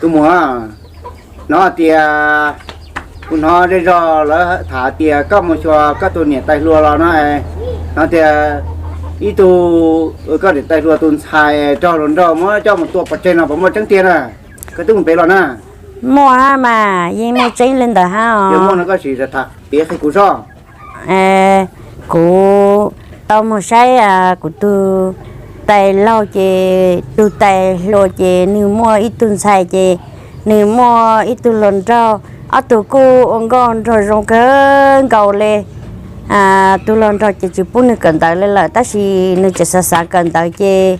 Tus muam, hnov tias, kuv hnov zej zog lawv tham tias koj mus xyuas koj tus niam tais hluas los no, hnov tias ib tug, koj niam tais hluas tus ntxhais raug hluas nraug muab coj mus tua pov tseg no puas muaj tseeb tiag na? Koj twb mus pem los na? Muaj hab mas, yeej muaj tseeb li ntawd hab os. Muaj no koj sim tham piav qhia kuv soj. Kuv tau mus saib kuv tus tais laug ces tus tais hluas ces nws muaj ib tug ntxhais ces nws muaj ib tug hluas nraug, ob tug kuj ua nkauj nraug zoo kawg nkaus li. Tus hluas nraug ces tsis pub nws kawm ntawv li lawm tab sis nws tseem xav xav kawm ntawv ces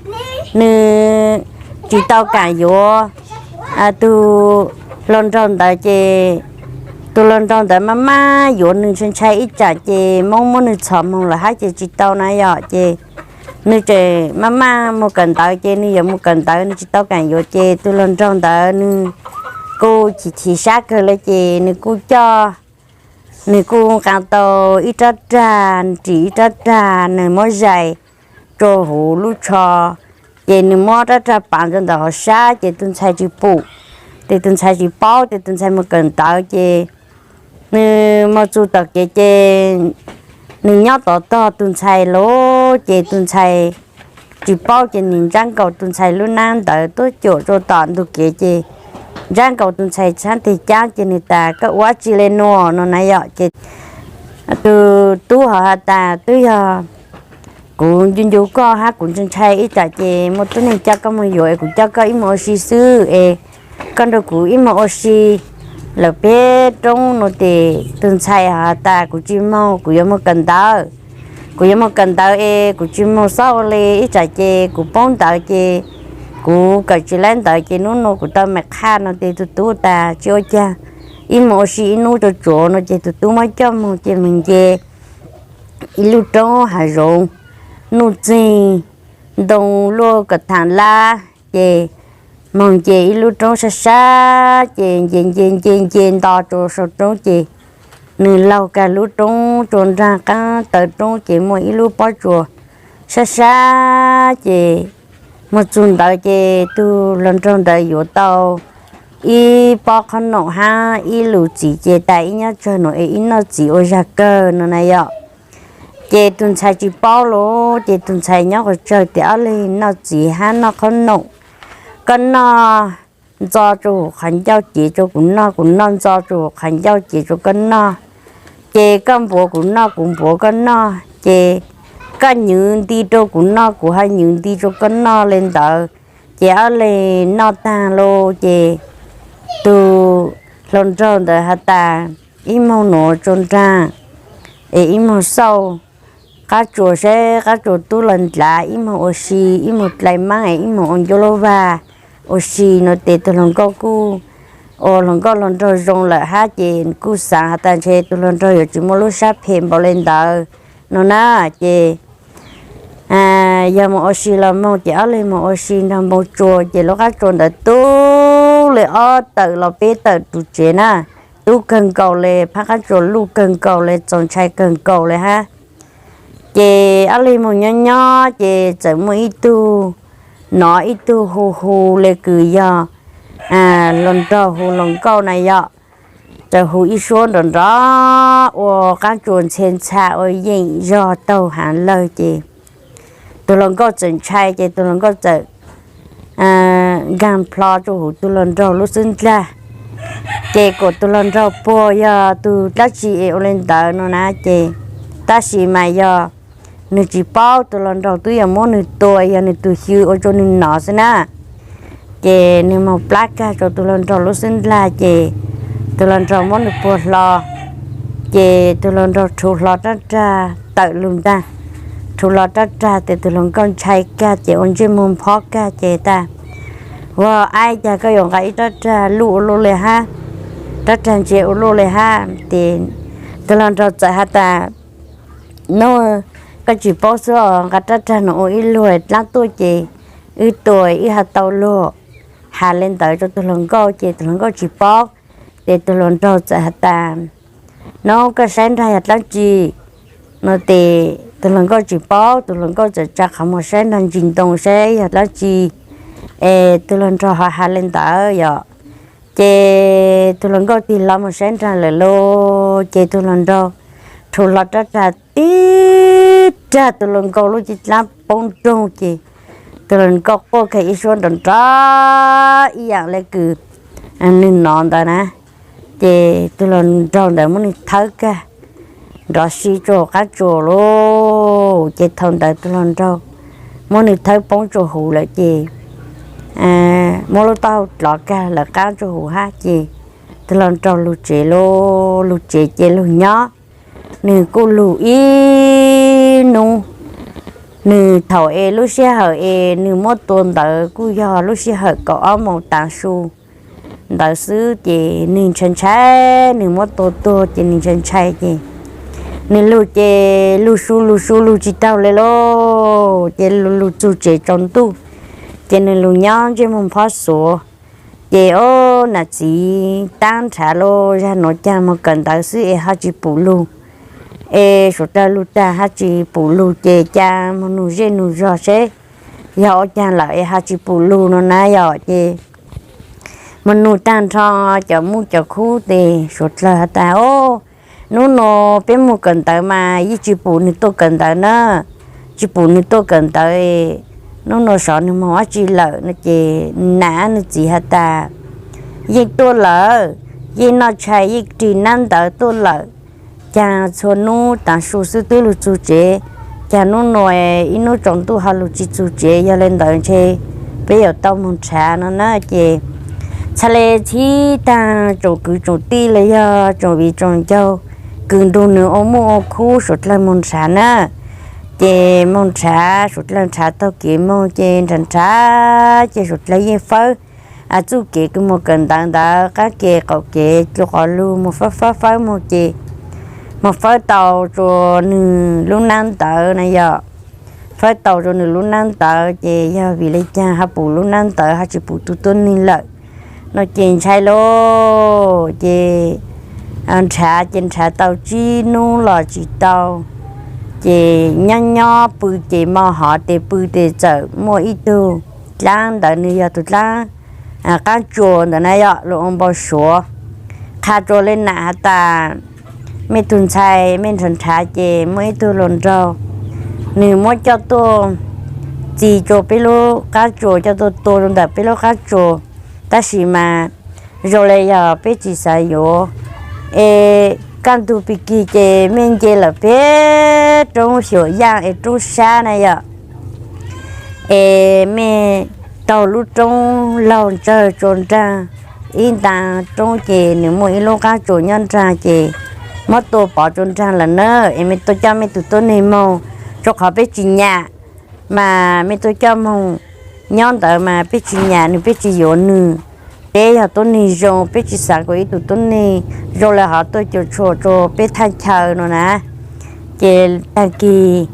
nws tsis tau kam yuav tus hluas nraug ntawd ces tus hluas nraug ntawd maj maj yuav nws ntshai ntshai ib tsam ces Hmoob muab nws txhom moog lawm hab ces tsis tau na yom ces nws tseem maj maj mus kawm ntawv ces nws yuav mus kawm ntawv nws tsis tau kam yuav ces tus hluas nraug ntawd nws kuj chim chim sab kawg li ces nws kuj coj, nws kuj nqa tau ib rab rag, nrim ib rab rag nws muab zais rua huv lub tsho ces nws muab rab rag pav rua ntawm hauv sab ces tus ntxhais tsis pum, ces tus ntxhais tsis paub ces tus ntxhais mus kawm ntawv ces nws mus txug tom kev ces nws nyob tod tog tus ntxhais lawm ces tus ntxhais tsis paub ces nws ntsab nkaus tus ntxhais lub nab ntawd tuab cuam rua tom ntug kev ces ntsab nkaus tus ntxhais txhab teg cab ces nws tas koj ua dab tsi le nuav no na yom ces tus tub ho has tas twb yog kuv ncu ncu koj hab kuv ntshai ntshai ib tsam ces muaj tub neeg coj koj mus yuav es kuv coj koj ib mus ua si xwb es koj nrug kuv ib mus ua si lawm peb roob no ces tus ntxhais ho has tas kuv tsis moog kuv yuav mus kawm ntawv, kuv yuav mus kawm ntawv es kuv tsis moog xob ua li ib tsam ces kuv paub ntawv ces kuv kawm tsis laib ntawv ces nub nua kuv tau me qhaj no ces tus tub tas tsis ua caag, ib mus ua si ib nub tsuas tsuav no ces tus tub muab coj moog ces moog nce ib lub roob hav zoov, nuj txeeg ntoo luaj kom tham lab ces moog nce ib lub roob sab sab ces nce nce nce nce nto rua sau roob ces nws laug kag lub roob rua nraag qaab taw roob ces muaj ib lub pob tsuas sab sab ces moog txug ntawd ces tus hluas nraug ntawd yuav tau ib pob qhob noom hab ib lub txiv ces tas ib nyob tsawg nuav es ib noj txiv ua zag kawg no na yom. Ces tus ntxhais tsis paub lawm ces tus ntxhais nyob qhov tsawg tias ob leeg noj txiv hab noj qhob noom, koj noj ntxo rua huv qhov ncauj cev rua kuv noj, kuv noj ntxo rua huv qhov ncauj cev rua koj noj, ces koj npuav kuv noj kuv npuav koj noj ces koj nyws nti rua kuv noj kuv ho nyws nti rua koj noj le ntawd ces ob leeg noj taag lawm ces tus hluas nraug ntawd has tas ib moog nuav rua nraag es ib moog xauj qab tsuas saib qab tsuas tub los ntlav ib moog ua si, ib moog dlai maab es ib moog ua ncauj lub vag ua si no ces tus hluas nkauj kuj ua hluas nkauj hluas nraug zoo lawm hab ces kuj xaav has tas ntshe tus hluas nraug yuav tsis muaj lub sab phem npaum le ntawd no na ces yog moog ua si los moog ces ob leeg moog ua si nraag npoo tsua ces lub qab tsuas ntawd tub le ob tawm los peb tawm rua tsev na, tub kawg nkaus le, phab qab tsuas luj kawg nkaus le, txaus ntshai kawg nkaus le hab. Ces ob leeg moog nyob nyob ces txawm muaj ib tug, nov ib tug hu hu le kws yog hluas nraug hu hluas nkauj na yom, txawm hu ib suab nrov nrov ua qab tsuas ntxhe ntxha ua yeem zog taug haav lawg ces tus hluas nkauj txawm ntshai ces tus hluas nkauj txawm nkaag plho rua huv tus hluas nraug lub xub ntiag. Ces kuas tus hluas nraug puag yog tug dlaab tsi es ua le ntawd no na ces tab sis mas yog nwg tsis paub tus hluas nraug twb yog muab nwg tua yog nwg tug xyw ua rua nwg nov xwb na. Ces nwg moog plab kag rua tus hluas nraug lub xub ntiag ces tus hluas nraug muab nwg puag hlo, ces tus hluas nraug rhuv hlo rab rag tawm lug ntaag, rhuv hlo rab rag tes tus hluas nkauj ntshai kag ces ua ntsej muag nphob kag ces tas, Ua, ab, caag koj yuav nqa ib rab rag luj ua luaj le hab, rab rag ntse ua luaj le hab? Ces tus hluas nraug txawm has tas, Nub, koj tsis paub xwb os, nqa rab rag nuav ua ib luag dlaab tuaj ces wb tua wb ha tau luag. Has le ntawd rua tus hluas nkauj ces tus hluas nkauj tsis paub. Ces tus hluas nraug txawm has tas, Nub, koj saib nraag yog dlaab tsi? No ces tus hluas nkauj tsis paub, tus hluas nkauj txawm tsa qhov muag saib nraag ntsis ntoo saib yog dlaab tsi. Es tus hluas nraug ho has le ntawd yom. Ces tus hluas nkauj tig hlo mus saib nraag lawm lauj, ces tus hluas nraug rhuv hlo rab rag tib rag tus hluas nkauj lub cev dlaab poob nroog, ces tus hluas nkauj quaj kag ib suab nrov nrov ib yaam le kws nwg nov ntawd na. Ces tus hluas nraug ntawd muab nwg thawb kag nrov si rua qaab tsuas lauj. Ces thaus ntawd tus hluas nraug muab nwg thawb poob rua huv lawm ces muab lub taub hau dlov kag lawm qaab rua huv hab ces tus hluas nraug lug tsev lauj. Lug tsev ces lug nyob, nwg kuj lug ib nub. Nwg thaus es lub sij hawm es nwg muab tua ntawd kuj yog lub sij hawm kaum ob moos tav su ntawd xwb, ces nwg ntshai ntshai, nwg muab tua tuag ces nwg ntshai ntshai ces nwg lug ces lug su lug su lug tsis taug le lauj, ces lug lug txug tsev tsaus ntuj, ces nwg lug nyob ntsej muag phob xuav. Ces ob nam txiv taab nrhav lauj, zag nuav caag moog kawm ntawv xwb es ho tsis pum lug, es suav dlawg lug taag hab tsis pum lug ces caag moog nug zej nug zog seb yog ua caag lawm es ho tsis pum lug no na yom. Ces moog nug taag nrho cov muj cov khub tes suav dlawg has tas, Ob, nub nua peb moog kawm ntawv mas yeej tsis pum nwg tuaj kawm ntawv na, tsis pum nwg tuaj kawm ntawv, nub nua sov nwg moog dlaab tsi lawm no ces nam nwg txiv has tas, Yeej tuaj lawm, yeej noj tshais yeej ris nab ntawv tuaj lawm, caag txhua nub taag su xwb twb lug txug tsev, caag nub nua ib nub tsaus ntuj ho lug tsis txug tsev, yog le ntawd ntshe peb yuav tau moog nrhav no na. Ces txhad le txhib taag tsoom kwv tsoom tij los yog tsoom viv tsoom ncaug kws nrug nwg ua muj ua khub suav dlawg moog nrhav na. Ces moog nrhav, suav dlawg nrhav taug kev moog ces nrhav nrhav ces suav dlawg yeej fawb txuj kev kws moog kawm ntawv ntawd qaab kev qaum kev cuag quas lug moog fawb fawb fawb moog ces moog fawb tau rua nwg lub nab ntawv na yom. Fawb tau rua nwg lub nab ntawv ces yog vim le caag ho pum lub nab ntawv ho tsis pum tug tuab neeg lawm no ces ntshai lauj. Ces nrhav ces nrhav tau tsib nub los tsis tau, ces nyob nyob pw ces mo hov tes pw tes txawm muaj ib tug dlaab ntawd, nwg yog tug dlaab qaab tsuas ntawd na yom, lug ua npau suav qha rua le nam has tas, Mej tug ntxhais, mej nrhav nrhav ces muaj ib tug hluas nraug, nwg muab coj tuaj txi rua peb lub qaab tsuas, coj tuaj tua rua ntawm peb lub qaab tsuas, tab sis mas zoo le yog peb tsis xav yuav. Es kaj ntug pig kig ces mej nce lawm peg roob xyuam yaaj es roob sab na yom, es mej taug lub roob laug ntsawg tsua nraag ib ntaag roob ces nwg muaj ib lub qaab tsuas nyob nraag ces muab tua pov tsua nraag lawm na. Es mej tuaj coj mej tug tuab neeg moog, rua qhov peb tsis nyam, mas mej tuaj coj moog nyob ntawd mas peb tsis nyam nwg, peb tsis yuav nwg. Peb yog tuab neeg zoo, peb tsis xav kom ib tug tuab neeg zoo le hov tuaj cuam tshuam rua peb thaaj chaw no na. Ces taag kis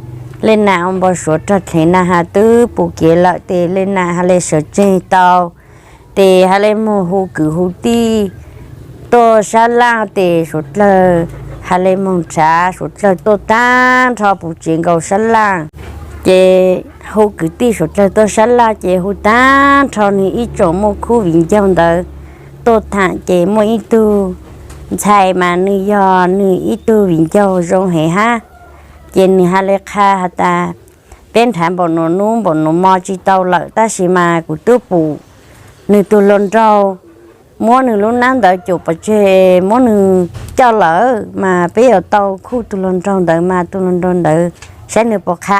le nam ua npau suav rog dheev na has twb pum kev lawm tes le nam has le sawv tseeg tau, tes has le moog hu kwv hu tij tuaj sab laaj tes suav dlawg has le moog nrhav, suav dlawg tuaj taag nrho pum tsev nkaus sab laaj. Ces hu kwv tij suav dlawg tuaj sab laaj ces hu taag nrho nwg ib tsoom muaj khub viv ncaus ntawd tuaj thaam ces muaj ib tug ntxhais mas nwg yog nwg ib tug viv ncaus zoo heev hab. Ces nwg has le qha has tas, Peb nrhav npaum nuav nub npaum nuav mo tsis tau lawm tab sis mas kuv twb pum nwg tug hluas nraug muab nwg lub nab ntawd cum pov tseg muab nwg coj lawm mas peb yuav tau khuj tug hluas nraug ntawd mas tug hluas nraug ntawd saib nwg puas qha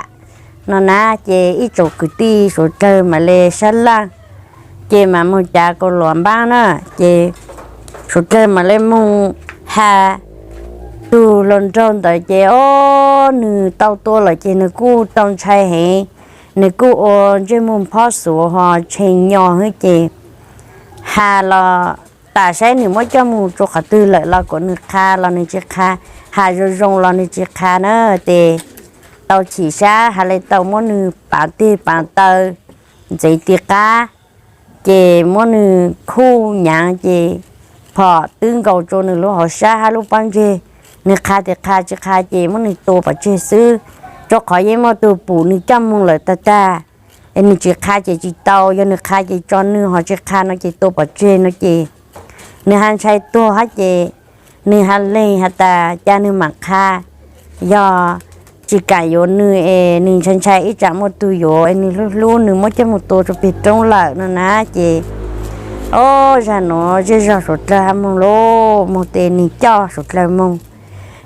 no na. Ces ib tsoom kwv tij suav dlawg mam le sab laaj, ces mam moog cav kaus luas npaab na. Ces suav dlawg mam le moog has tug hluas nraug ntawd ces ob nwg tau tua lawm ces nwg kuj tau ntshai heev, nwg kuj ua ntsej muag phob xuav ho tshee nyo hwb ces has los tam saib nwg muab coj moog rua qhov twg lawm los kuas nwg qha los nwg tsis qha, has zoo zoo los nwg tsis qha na. Ces tau chim sab has le tau muab nwg paav tig paav taw ntxeev ti qaab, ces muab nwg khuj nyaav ces phom twb nkaus rua nwg lub hauv sab hab lub pob ntseg. Nwg qha tes qha tsis qha ces muab nwg tua pov tseg xwb, rua qhov yeej muaj tug pum nwg coj moog lawm tag tag. Es nwg tsis qha ces tsis tau, yog nwg qha ces tso nwg, ho tsis qha no ces tua pov tseg no ces Nws ho ntshai tuag hab ces nws ho lees has tas cas nws mam qha, yog tsis kam yuav nws es nws ntshai ntshai ib tsam muaj tug yuav es nws hlub hlub nws muab coj moog tua rua peg roob lawm no na ces, o, zag nuav zej zog suav dlawg hab moog lauj, moog tes nws coj suav dlawg moog.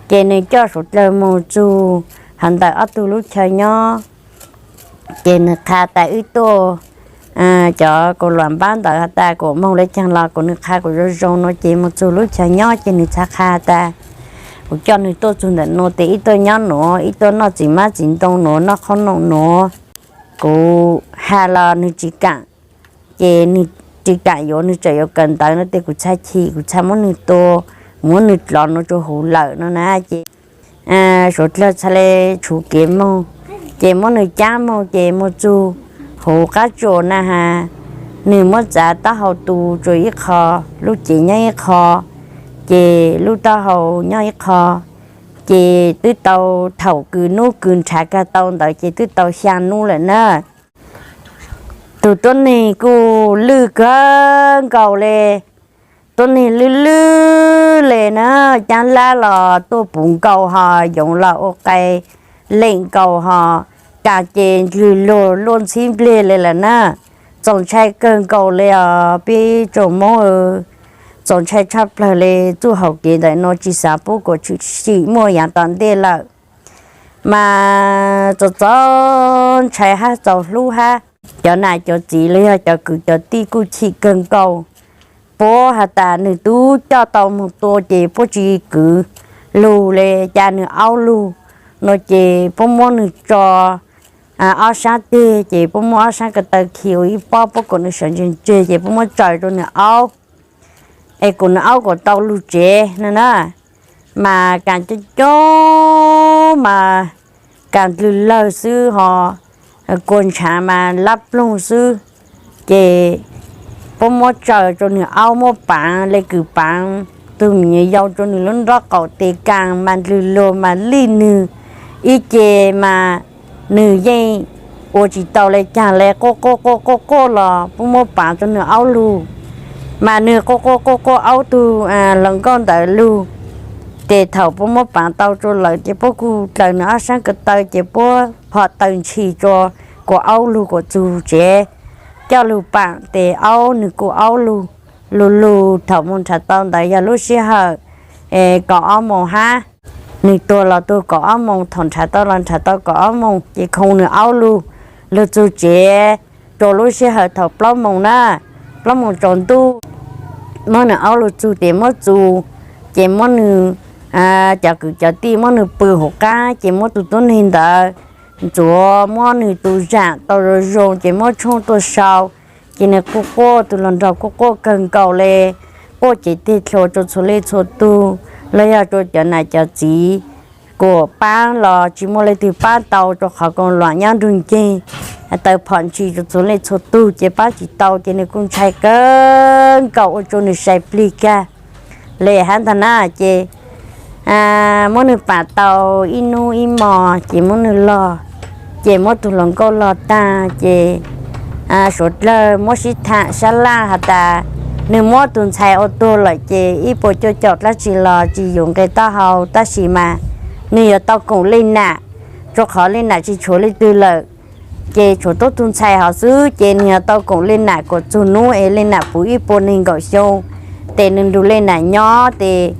Ces nws coj suav dlawg moog txug hov ntawm ob tug lub chaw nyob, ces nws qha tas wb tuaj, cov kaus luam npab ntawd has tas kuas moog le caag los kuas nws qha kuas zoo zoo no ces moog txug lub chaw nyob ces nws txhad qha tas kuv coj nws tuaj txug ntawm nuav tes ib tuaj nyob nuav, ib tuaj noj txiv mab txiv ntoo nuav, noj qhob noom nuav. Kuv has los nws tsis kam, ces nws tsis kam yuav, nws tseem yuav kawm ntawv no tes kuv txhad chim, kuv txhad muab nws tua, muab nws dlov nuav rua huv lawm no na ces suav dlawg txhad le tshuv kev moog, ces muab nws cab moog ces moog txug huv qab tsuas na has, nws muab txav taub hau tu tsuas ib qho, lub cev nyob ib qho, ces lub taub hau nyob ib qho, ces twb tau thaum kws nub kws nrhav kag tau ntawd ces twb tau xyaa nub lawm na. Tug tuab neeg kuj lwj kawg nkaus le, tuab neeg lwj lwj le na, caab lab los tuaj puv nkaus ho yoov los ua qe, leem nkaus ho, kaas ces ndlwg lug luaj ntxhib npleg le lawm na. Txaus ntshai kawg nkaus le os peb tsoom Moob, txaus ntshai tshaj plawg le. Txuj hauv kev ntawm nuav tsis xaav pub kuas tshwm sim muaj yaav tom ntej lawm, mas txaus txaus ntshai hab txaus hlub hab. Cov nam cov txiv los yog cov kwv cov tij kuj chim kawg nkaus, puab has tas nws tub coj tau moog tua ces puab tsis kwv lug le, ca nws aub lug no ces puab muab nws tso ob saab teg ces puab muab ob saab ko taw khi ua ib pob, puab kom nws sawv ntseg ntseg ces puab muab tsaws rua nws aub es kom nws aub kom tau lug tsev no na. Mas kaas coob coob mas kaas ndlwg lawg xwb ho, kua ntshaav mas lab ploog xwb. Ces puab muab tsaws rua nws aub, muab paav le kws paav tug me nyuam yaus rua nws lub nraub qaum tes, kaas mas ndlwg lug mas lij nwg ib ce mas nws yeej ua tsis tau le caag le, quaj quaj quaj quaj quaj los puab muab paav rua nws aub lug, mas nws quaj quaj quaj quaj aub tug hluas nkauj ntawd lug. Ces thaum puab muab paav tau rua lawm ces puab kuj dlaws nws ob saab ko taw ces puab phom taw ntshis rua kuas aub lug kom txug tsev, coj lug paam tes aub, nws kuj aub lug. Lug lug thaum moog nrhav tau ntawd yog lub sij hawm kaum ob moos hab. Nws tuag los tuag kaum ob moos, thaum nrhav tau los nrhav tau kaum ob moos ces khoo nws aub lug, lug txug tsev rua lub sij hawm thaum plaub moos na, plaub moos tsaus ntuj, muab nws aub lug txug tes muab txus, ces muab nws, cov kwv cov tij muab nws pw huv qaab ces muab tug tuab neeg ntawd ntxuav, muab nws tus zaam tau zoo zoo ces muab tshooj tuaj sau. Ces nws quaj quaj, tug hluas nraug quaj quaj kawg nkaus le, quaj cev teg dlhua rua txhua leej txhua tug los yog rua cov nam cov txiv kuas paab los tsis muaj leej twg paab tau rua qhov koom luam nyob nrug nceeg, taw phom ntshis rua txhua leej txhua tug ces paab tsis tau ces nws kuj ntshai kawg nkaus ua rua nws sai plig kag le hab ntag na. Ces muab nws paam tau ib nub ib mos ces muab nws log, ces muab tug hluas nkauj log taag ces suav dlawg muab sib tham sab laj has tas nws muab tug ntxhais ua tuag lawm ces ib puas cuaj caum dlaab tsi los tsis yuav nqe taub hau, tab sis mas nws yuav tau koom leej nam, rua qhov leej nam tsis tshuav leej twg lawm, ces tshuav tuab tug ntxhais hov xwb ces nws yuav tau koom leej nam kom txug nub es leej nam puv ib puas neeg nkaum xyoo, tes nws nrug leej nam nyob tes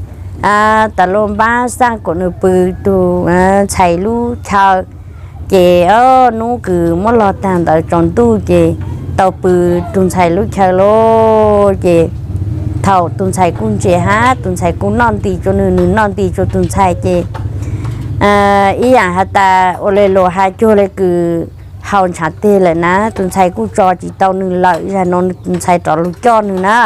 tas luaj npaab xaaj kom nws pw tug ntxhais lub chaw. Ces nub kws muab log taag ntawd tsaus ntuj ces tau pw tug ntxhais lub chaw lauj. Ces thaum tug ntxhais kuj ntse hab, tug ntxhais kuj noj nti rua nws, nws noj nti rua tug ntxhais ces ib yaam has tas ua le luas has cuag le kws haus ntshaav teg lawm na, tug ntxhais kuj tso tsis tau nws lawm, zag nuav tug ntxhais rov lug coj nws na.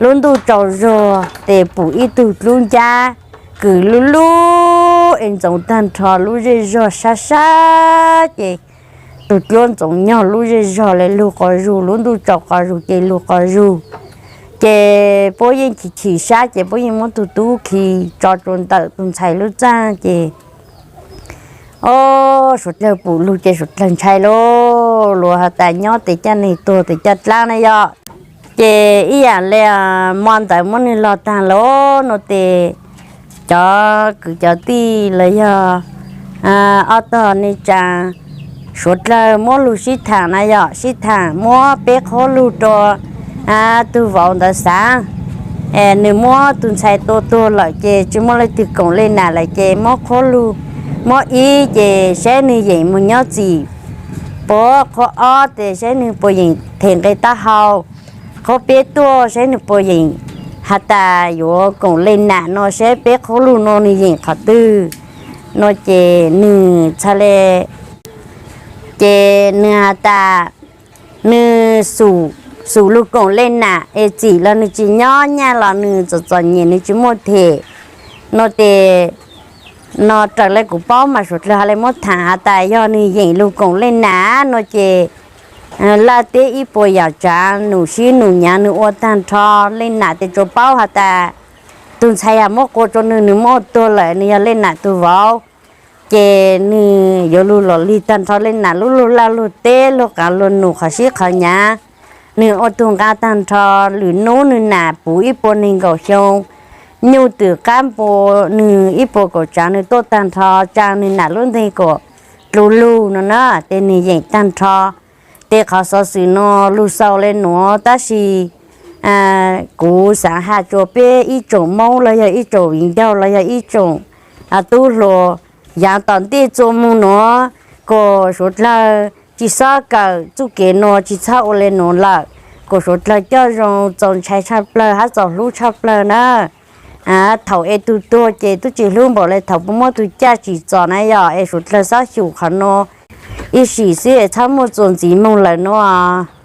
Lub ntuj tsaus zug tes pum ib tug dluab ncab kws lub lub es ntxoov taag nrho lub zej zog sab sab ces tug dluab ntxoov nyog lub zej zog le lug quas zug, lub ntuj tsaus quas zug ces lug quas zug. Ces puab yeej chim chim sab ces puab yeej muab tug tub khi tso rua ntawm tug ntxhais lub txaj ces o, suav dlawg pum lug ces suav dlawg ntshai lauj, luas has tas nyob tes caj neeg tuag tes caj dlaab na yog. Ces ib yam li hmo ntawd muab nws los tag lawm no ces cov kwv cov tij los yog ob tog neej tsa suav dlawg muab lug sib tham na yom, sib tham muab peb qhob lug rua tug vauv ntawd xaav. Nws muab tug ntxhais tua tuag lawm ces tsi muaj leej twg koom le nam lawm ces muab qhob lug, muab ib ces saib nwg yeem moog nyob txim puab, qhob ob ces saib nwg puas yeem them nqe taub hau, qhob peb tuaj saib nwg puas yeem has tas yuav koom le nam no, saib peb qhob lug no nwg yeem qhov twg no ces nwg txhaj le ces nwg has tas nwg xum lug koom le nam es txim los nwg tsi nyob, nyaj los nwg txom txom nyem nwg tsi muaj them no ces no raws le kuv paub mas suav dlawg has le muab tham has tas yog nwg yeem lug koom le nam no ces laj teb ib puas yaam tsaav num sib num nyaav nwg ua taag nrho le nam tes tsuas paub has tas tug ntxhais yog muab quas rua nwg, nwg muab ua tuag lawm nwg yog le nam tug vauv ces nwg yuav lug lom lig taag nrho le nam lub lug laj lug teb lug qaav lug num qhov sib qhov nyaav. Nwg ua tug nqaa taag nrho, lwm nub nwg nam puv ib puas neeg nkaum xyoo, nyuj twm qaab npua nwg ib puas kaum tsaav nwg tuaj taag nrho tsaa nwg nam lub nteeg kuas dlu lug no na tes nwg yeem taag nrho. Tes qhov xov xwm no lug xaus le nuav tab sis kuv xaav has tsua peb ib tsoom Moob los yog ib tsoom viv ncaus los yog ib tsoom tub hluas yaav tom ntej txua moog nuav kuas suav dlawg tsi xob kawm txuj kev nuav, tsi txhob ua le nuav lawm, kuas suav dlawg coj zoo txaus ntshai tshaj plawg hab txaus hlub tshaj plawg na. Thaum es tug tuag ces tub tsi hlub npaum le thaum puab muab tug caj tsim txom na yom, es suav dlawg xob xyum qhov nuav ib sim xwb es txhob muaj txuas ntxiv moog lawm nuav.